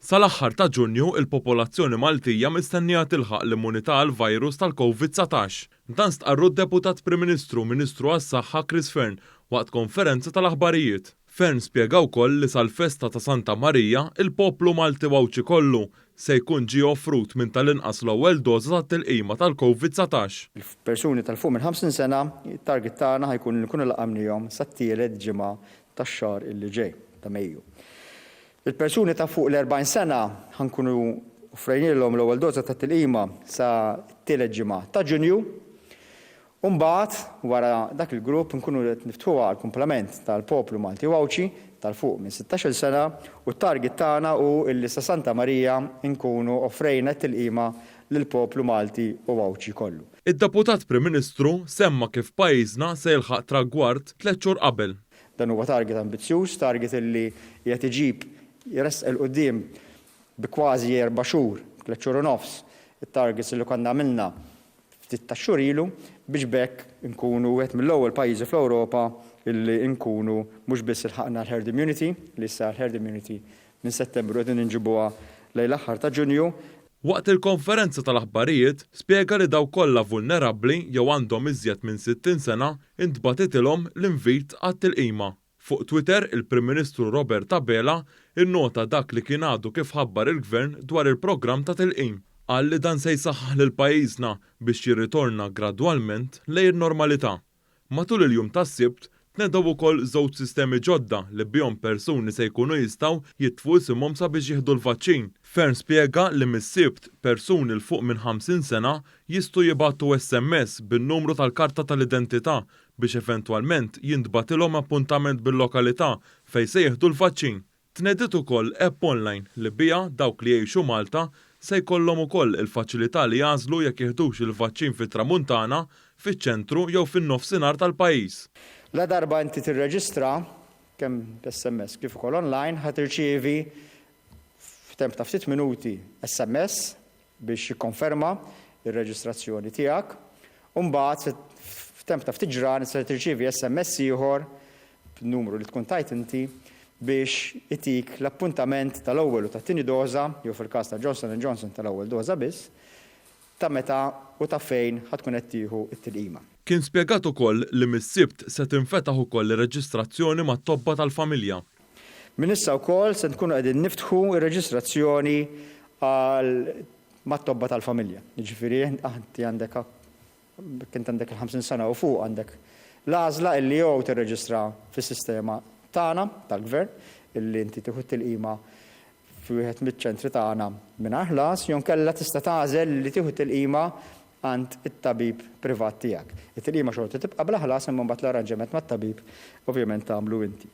Sal-aħħar ta' Ġunju, il-popolazzjoni Maltija mistennija tilħaq l-immunità għall-virus tal-Covid 19. Dan stqarru d-Deputat Prim Ministru u Ministru għas-Saħħa Chris Fearne waqt konferenza tal-aħbarijiet. Fearne spjega wkoll li sal-festa ta' Santa Marija, il-poplu Malti u Għawdxi kollu se jkun ġie offrut minn tal-inqas l-ewwel doża tat-tilqima tal-Covid 19. Il-persuni tal fuq minn 50 sena, it-target tagħna ħa jkun li nkunu laqamnihom sat-tielet ġimgħa tax-xahar illi ġej, ta' Mejju. Il-persuni ta' fuq l-40 sena ħa nkunu offrejnielhom l-ewwel doża tat-tilqima sa t-tielet ġimgħa ta' Ġunju u mbagħad wara dak il-grupp nkunu qed niftħuha għall-kumplament tal-poplu Malti u Għawdxi tal fuq minn 16-il sena u t-target tagħna hu illi sa Santa Marija nkunu offrejna t-tilqima lill-poplu Malti u Għawdxi kollu. Id-Deputat Prim Ministru semma kif pajjiżna se jilħaq tragward tlett xhur qabel. Dan huwa target ambizzjuż, target illi qiegħed iġib, jressaq 'il quddiem bi kważi erba' xhur, tlett xhur u nofs, it-targets illi konna għamilna ftit tax-xhur ilu biex b'hekk inkunu wieħed mill-ewwel pajjiżi fl-Ewropa illi nkunu mhux biss ilħaqna l-herd immunity, li issa l-herd immunity minn Settembru qegħdin inġibuha lejn l-aħħar ta' Ġunju. Waqt il-konferenza tal-aħbarijiet, spjega li dawk kollha vulnerabbli jew għandhom iżjed minn 60 sena intbagħtitilhom l-invit għat-tilqima. Fuq Twitter, il-Prim Ministru Robert Abela nnota dak li kien għadu kif ħabbar il-Gvern dwar il-programm ta' tilqim. Qal li dan se jsaħħaħ lil pajjiżna biex jirritorna gradwalment lejn in-normalità. Matul il-jum tas-Sibt, tnedew ukoll żewġ sistemi ġodda li bihom persuni se jkunu jistgħu jitfu isimhom sabiex jieħdu l-vaċċin. Fearne spjega li mis-Sibt, persuni 'l fuq minn 50 sena jistgħu jibgħatu SMS bin-numru tal-karta tal-identità biex eventwalment jintbagħtilhom appuntament bil-lokalità fejn se jieħdu l-vaċċin. Tnediet ukoll app online li biha dawk li jgħixu Malta se jkollhom ukoll il-faċilità li jagħżlu jekk jieħdux il-vaċċin fit-Tramuntana, fiċ-Ċentru jew fin-Nofsinhar tal-pajjiż. Ladarba inti tirreġistra, kemm b'SMS kif ukoll online, ħa tirċievi f'temp ta' ftit minuti SMS biex jikkonferma r-reġistrazzjoni tiegħek u mbagħad f'temp ta' ftit ġranet se tirċievi SMS ieħor b'numru li tkun tajt inti biex itik l-appuntament tal-ewwel u tat-tieni doża, jew fil-każ ta' Johnson and Johnson tal-ewwel doża biss, ta' meta u ta' fejn ħa tkun qed tieħu t-tilqima. Kien spjegat ukoll li mis-Sibt se tinfetaħ ukoll ir-reġistrazzjoni mat-tobba tal-familja. Minn issa wkoll se nkunu qegħdin niftħu r-reġistrazzjoni għal mat-tobba tal-familja. Jiġifieri inti għandek jekk int għandek il-50 sena u fuq għandek l-għażla illi jew tirreġistra fis-sistema tagħna tal-Gvern illi inti tieħu t-tilqima f'wieħed miċ-ċentri tagħna mingħajr ħlas jew inkella tista' tagħżel li tieħu t-tilqima għand it-tabib privat tiegħek. It-tilqima xorta tibqa' bla ħlas imma mbagħad l-arranġament mat-tabib ovvjament tagħmlu inti.